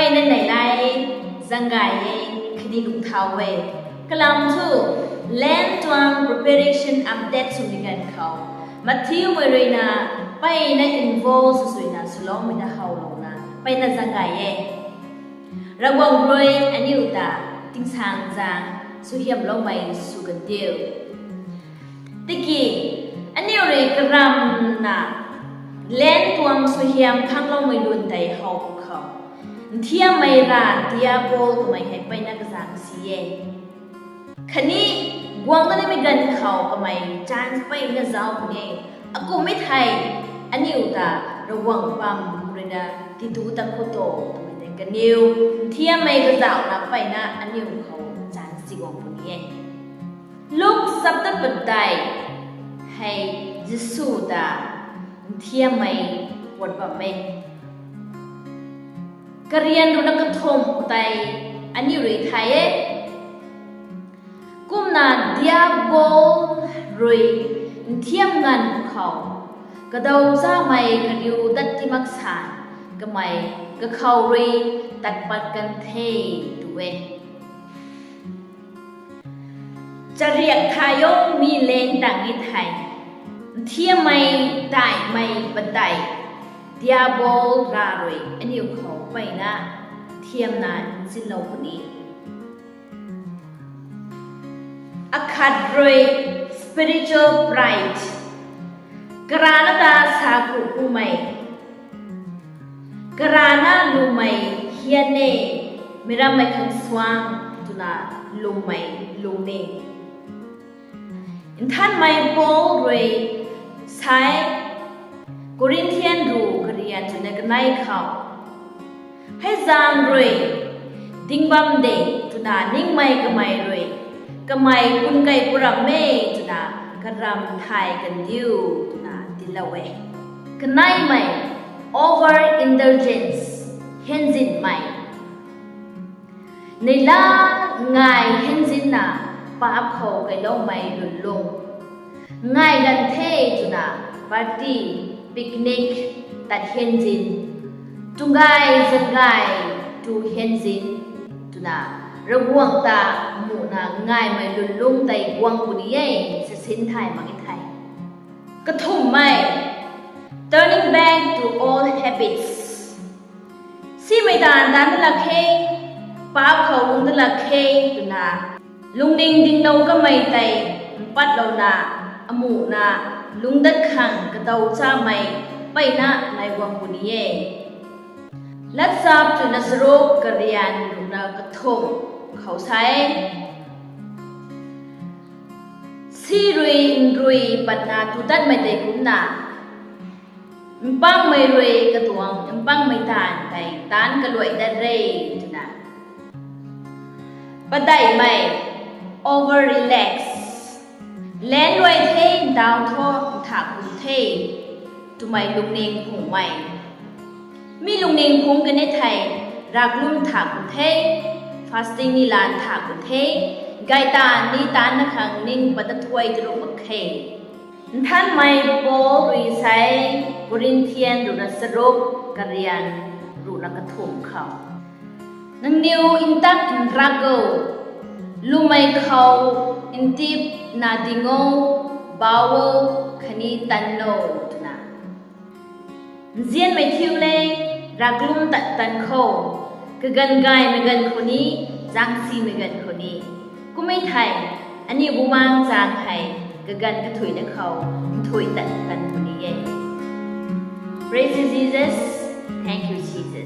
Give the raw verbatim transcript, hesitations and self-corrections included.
Neilai, zanggay e, khatni lungthau e. Kalam thu, Lent tuang preparation update swmei ganv khou, Matthew mei ruina, mpeyna involve swsuina swloumei ta howlouna mpeyna zanggay e. Ravguangc rui aniu ta tingsaengzaeng suaihiamloumei sw kan diu. Tiki, aniu rui karamna Lent tuang suaihiam khangloumei lun tei how khou, nthiammei rav Diabol kamei hei mpeyna kazaeng si e. Khatni guangna nimei ganv khou kamei chance mpeyna zauc puni e. Akummei thei, aniu ta Ravguangc bam ruina titu ta khou to twmei tei kaniw nthiammei kazauhna mpeyna aniu khou chance si guang puni e. Luk chapter padeih hei Jisu ta nthiammei puat bam e. Karian ruhna kathumh tei aniu rui thay e. Kumna Diabol rui nthiam nganv khou, kadau chamei kariu dat ti mak san, kamei kakhou rui tat pat kan the, tu e. Chariak thay o, mi leng tang e thei, nthiammei daihmei padeih Diabol rav rui aniu khou mpeyna nthiamna nzinlou puni. Akhat rui spiritual pride, karana ta sa ku kumei, karana lumei hian e, mirammei khang suang twna lumei lung e. Nthanmei Paul rui sa e, Corinthian ruh karian twna kanei khou, hei zaeng rui dingbam de twna ningmei kamei rui, kamei kun kei puram e twna karam thay kan diu twna tilou e. Kaneimei, over indulgence, henzinmei. Neihla ngai henzinna paap khou kailoumei lwnlung. Ngai gan the twna party, picnic, tat henzin. Tungay zangay tu henzin twna Ravguangc ta muhna ngaimei lwnlung tei guang puni e, sasin thay mak e thei. Kathumhmei, turning back to old habits. Simei taanv taanc da lak khe, paap khou lungc da lak khe twna, lungning dinglou kamei tei mpatlouna, amuhna, lungc dat khang kadaw chamei mpeyna nai guang puni e. Latzap twna charuk karian ruhna kathumh khou sa e. Si rui nrui patna tu datmei tei kumcna, mpangmei rui katuang mpangmei taanv tei taanc kaluai dat re twna. Padeihmei, over relax. Lent luai the, ntaw thu nthak kum the twmei lungning phungmei. Mi lungning phungc kan e thei, rav kalum nthak kum the, fasting ni lan nthak kum the, gay taanv ni taanc na khang ning pat ta thuay taruh mak khe. Nthanmei Paul rui sa e, Corinthian ruhna charuk karian ruhna kathumh khou, nangniw ntak nrak o, lumei khou ntipna ding o, bau o, khatni tan o twna. Nzianmei thiu le, rav kalum tat tan khou, kaganv gaymei ganv khou ni, zaengsimei ganv khou ni. Kum e thei, aniu bumaengc zaeng hei, kaganv kathuina khou nthuih tat tan puni e. Praise you, Jesus. Thank you, Jesus.